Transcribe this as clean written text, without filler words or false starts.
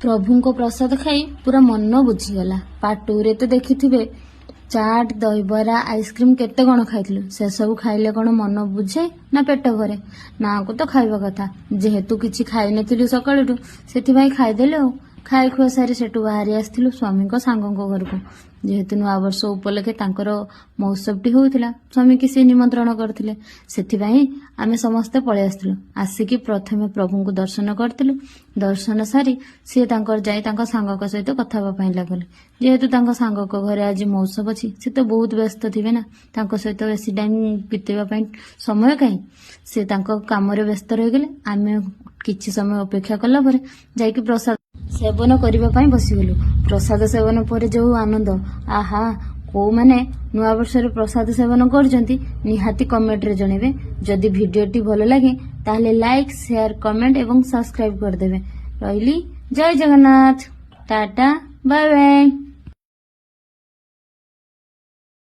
ପ୍ରଭୁଙ୍କ ପ୍ରସାଦ ଖାଇ ପୁରା ମନ ବୁଝିଗଲା। ପାର୍ଟ 2ରେ ତ ଦେଖିଥିବେ, ଚାଟ୍, ଦହିବରା, ଆଇସ୍କ୍ରିମ୍ କେତେ କ'ଣ ଖାଇଥିଲୁ। ସେସବୁ ଖାଇଲେ କ'ଣ ମନ ବୁଝେ ନା ପେଟ ଭରେ? ନାଁକୁ ତ ଖାଇବା କଥା। ଯେହେତୁ କିଛି ଖାଇନଥିଲୁ ସକାଳୁଠୁ, ସେଥିପାଇଁ ଖାଇଦେଲୁ। ଆଉ ଖାଇ ଖୁଆ ସାରି ସେଠୁ ବାହାରି ଆସିଥିଲୁ ସ୍ୱାମୀଙ୍କ ସାଙ୍ଗଙ୍କ ଘରକୁ। ଯେହେତୁ ନୂଆବର୍ଷ ଉପଲକ୍ଷେ ତାଙ୍କର ମହୋତ୍ସବଟି ହେଉଥିଲା, ସ୍ୱାମୀକି ସେ ନିମନ୍ତ୍ରଣ କରିଥିଲେ, ସେଥିପାଇଁ ଆମେ ସମସ୍ତେ ପଳେଇ ଆସିଥିଲୁ। ଆସିକି ପ୍ରଥମେ ପ୍ରଭୁଙ୍କୁ ଦର୍ଶନ କରିଥିଲୁ। ଦର୍ଶନ ସାରି ସିଏ ତାଙ୍କର ଯାଇ ତାଙ୍କ ସାଙ୍ଗଙ୍କ ସହିତ କଥା ହେବା ପାଇଁ ଲାଗିଲେ। ଯେହେତୁ ତାଙ୍କ ସାଙ୍ଗଙ୍କ ଘରେ ଆଜି ମହୋତ୍ସବ ଅଛି, ସେ ତ ବହୁତ ବ୍ୟସ୍ତ ଥିବେ ନା, ତାଙ୍କ ସହିତ ବେଶୀ ଟାଇମ୍ ବିତେଇବା ପାଇଁ ସମୟ କାହିଁ? ସେ ତାଙ୍କ କାମରେ ବ୍ୟସ୍ତ ରହିଗଲେ। ଆମେ କିଛି ସମୟ ଅପେକ୍ଷା କଲା ପରେ ଯାଇକି ପ୍ରସାଦ ସେବନ କରିବା ପାଇଁ ବସିଗଲୁ। ପ୍ରସାଦ ସେବନ ପରେ ଯୋଉ ଆନନ୍ଦ, ଆହା! କୋଉମାନେ ନୂଆବର୍ଷରେ ପ୍ରସାଦ ସେବନ କରୁଛନ୍ତି, ନିହାତି କମେଣ୍ଟରେ ଜଣେଇବେ। ଯଦି ଭିଡ଼ିଓଟି ଭଲ ଲାଗେ, ତାହେଲେ ଲାଇକ୍, ସେୟାର, କମେଣ୍ଟ ଏବଂ ସବସ୍କ୍ରାଇବ କରିଦେବେ। ରହିଲି, ଜୟ ଜଗନ୍ନାଥ, ଟାଟା, ବାଏ ବାଏ।